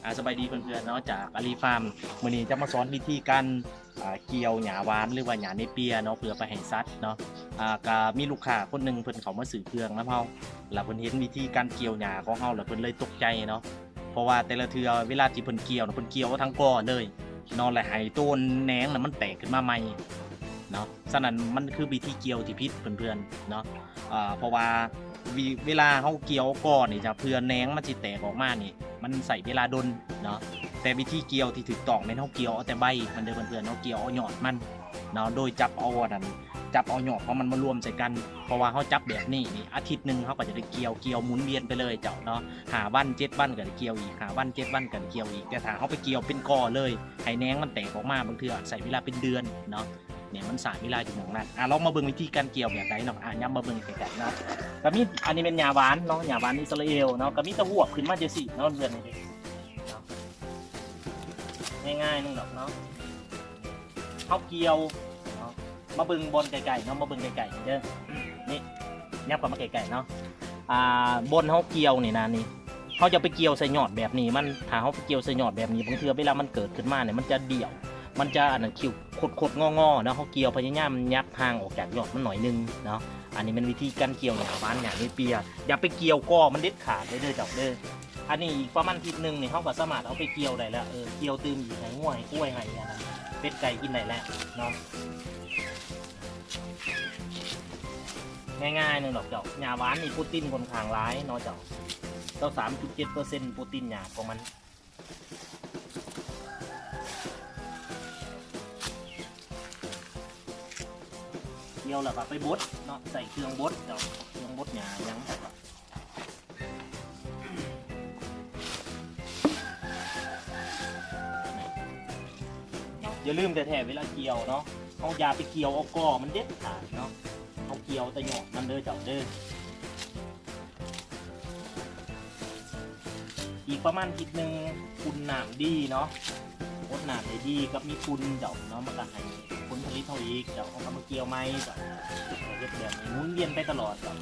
ອ່າ ສະບາຍດີເພື່ອນໆເນາະ ຈາກອາລີຟາມ. ມື້ນີ້ຈະມາສອນວິທີການ ອ່າ ກ່ຽວຫຍ້າຫວານ ຫຼືວ່າຫຍ້າເນເປຍເນາະ ເພື່ອໄປໃຫ້ສັດເນາະ. ອ່າ ກະມີລູກຄ້າຄົນໜຶ່ງເພິ່ນເຂົ້າມາຊື້ເຄື່ອງນຳເຮົາ ລະເພິ່ນເຫັນວິທີການກ່ຽວຫຍ້າຂອງເຮົາ ລະເພິ່ນເລີຍຕົກໃຈເນາະ. ເພາະວ່າແຕ່ລະເທື່ອເວລາທີ່ເພິ່ນກ່ຽວນະ ເພິ່ນກ່ຽວເອົາທັງກໍເລີຍເນາະ ລະໃຫ້ໂຕແໜງນະມັນແຕກຂຶ້ນມາໃໝ່ເນາະ. ສະນັ້ນມັນຄືວິທີກ່ຽວທີ່ຜິດເພື່ອນໆເນາະ. ເພາະວ່າ ເວລາເຮົາກ່ຽວກໍນີ້ຈະ ເພື່ອແໜງມັນຊິແຕກອອກມານີ້ ມັນໃຊ້ເວລາດົນເນາະ. ແຕ່ວິທີກ່ຽວທີ່ຖືກຕ້ອງແມ່ນເຮົາກ່ຽວເອົາແຕ່ໃບມັນເດີເພື່ອນໆ ເຮົາກ່ຽວເອົາຍອດມັນເນາະ ໂດຍຈັບເອົາອັນນັ້ນ ຈັບເອົາຍອດຂອງມັນມາລວມໃສ່ກັນ. ເພາະວ່າເຮົາຈັບແບບນີ້ນີ້ ອາທິດໜຶ່ງເຮົາກໍຈະໄດ້ກ່ຽວ ກ່ຽວໝູນວຽນໄປເລີຍເຈົ້າເນາະ. ຫ້າວັນເຈັດວັນກໍໄດ້ກ່ຽວອີກ ຫ້າວັນເຈັດວັນກໍໄດ້ກ່ຽວອີກ. ແຕ່ຖ້າເຮົາໄປກ່ຽວເປັນກໍເລີຍ ໃຫ້ແໜງມັນແຕກອອກມາ ບາງເທື່ອໃຊ້ເວລາເປັນເດືອນເນາະ. ນີ້ມັນສາເວລາຢູ່ໝ່ອງນັ້ນ. ອ່າ ລອງມາເບິ່ງວິທີການກ່ຽວແບບໃດເນາະ. ອ່າ ຫຍັບມາເບິ່ງໃກ້ໆເນາະ. ກະມີ ອັນນີ້ແມ່ນຫຍ້າຫວານເນາະ ຫຍ້າຫວານອິດສະຣາເອວເນາະ. ກະມີແຕ່ຮວບຂຶ້ນມາຈັ່ງຊີ້ເນາະ ເດືອນນີ້ເດ້ເນາະ. ງ່າຍໆໜຶ່ງດອກເນາະ ເຮົາກ່ຽວເນາະ. ມາເບິ່ງບ່ອນໃກ້ໆເນາະ ມາເບິ່ງໃກ້ໆເດີ. ນີ້ ຫຍັບເຂົ້າມາໃກ້ໆເນາະ. ອ່າ ບ່ອນເຮົາກ່ຽວນີ້ນະ ນີ້ ເຮົາຈະໄປກ່ຽວໃສ່ຍອດແບບນີ້ ມັນ ຖ້າເຮົາໄປກ່ຽວໃສ່ຍອດແບບນີ້ ບາງເທື່ອເວລາມັນເກີດຂຶ້ນມານີ້ ມັນຈະດ່ຽວ ມັນຈະອັນນັ້ນ ຄິ້ວຄົດໆງໍໆເນາະ. ເຮົາກ່ຽວພະຍາຍາມຫຍັບຫ່າງອອກຈາກຍອດມັນໜ້ອຍໜຶ່ງເນາະ. ອັນນີ້ແມ່ນວິທີການກ່ຽວຫຍ້າຫວານຫຍ້າເນເປຍ. ຢ່າໄປກ່ຽວກໍມັນເດັດຂາດເລີຍເດີເຈົ້າເດີ. ອັນນີ້ອີກປະມານທິດໜຶ່ງນີ້ ເຮົາກໍສາມາດເອົາໄປກ່ຽວໄດ້ແລ້ວ. ເອີ ກ່ຽວຕື່ມອີກ ໃຫ້ງົວ ໃຫ້ຄວາຍ ໃຫ້ອັນນັ້ນ ເປັດໄກ່ກິນໄດ້ແລ້ວເນາະ. ງ່າຍໆໜຶ່ງດອກເຈົ້າ. ຫຍ້າຫວານນີ້ໂປຣຕີນຂ້ອນຂ້າງຫຼາຍເນາະເຈົ້າ. ຊາວສາມຈຸດເຈັດເປີເຊັນໂປຣຕີນຫຍ້າຂອງມັນ. ກ່ຽວແລ້ວກໍໄປບົດເນາະ ໃສ່ເຄື່ອງບົດເນາະ ເຄື່ອງບົດຫຍ້າຫຍັງ. ຢ່າລືມແທ້ໆ ເວລາກ່ຽວເນາະ ເຮົາຢ່າໄປກ່ຽວເອົາກໍມັນເດັດຂາດເນາະ. ເຮົາກ່ຽວແຕ່ຍອດມັນເດີເຈົ້າເດີ. ອີກປະມານທິດໜຶ່ງ ຝຸ່ນນ້ຳດີເນາະ ກົດນ້ຳໄດ້ດີກັບມີຝຸ່ນເຈົ້າເນາະ ມັນກໍໃຫ້ຜົນຜະລິດເຮົາອີກເຈົ້າ. ເຮົາກໍມາກ່ຽວໃໝ່ເຈົ້າ ເຮັດແບບນີ້ໝູນວຽນໄປຕະຫຼອດເຈົ້າ.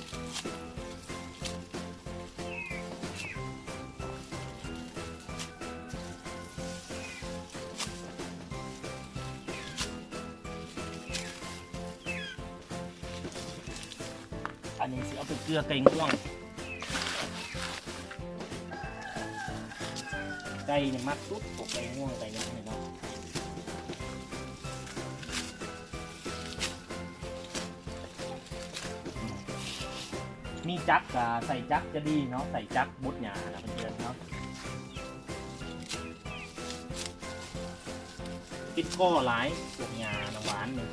ອັນນີ້ຊິເອົາໄປເກືອໄກ່ງວງ ໄກ່ນີ້ມັກສຸດ ພວກໄກ່ງວງໄກ່ຫຍັງນີ້ເນາະ. ມີຈັກກະໃສ່ຈັກຈະດີເນາະ ໃສ່ຈັກບົດຫຍ້ານະເພື່ອນໆເນາະ. ຕິດກໍຫຼາຍພວກຫຍ້ານະຫວານນີ້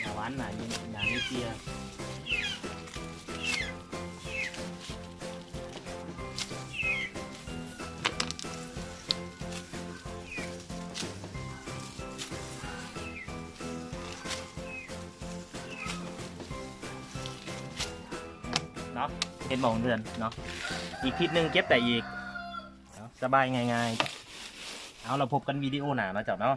ຫຍ້າຫວານນະ ຫຍ້າເນເປຍ. ເນາະ ເຫັນບໍ່ເພື່ອນເນາະ ອີກທິດໜຶ່ງເກັບໄດ້ອີກ ເນາະ ສະບາຍງ່າຍໆ. ເອົາ ລະພົບກັນວິດີໂອໜ້າເນາະເຈົ້າເນາະ.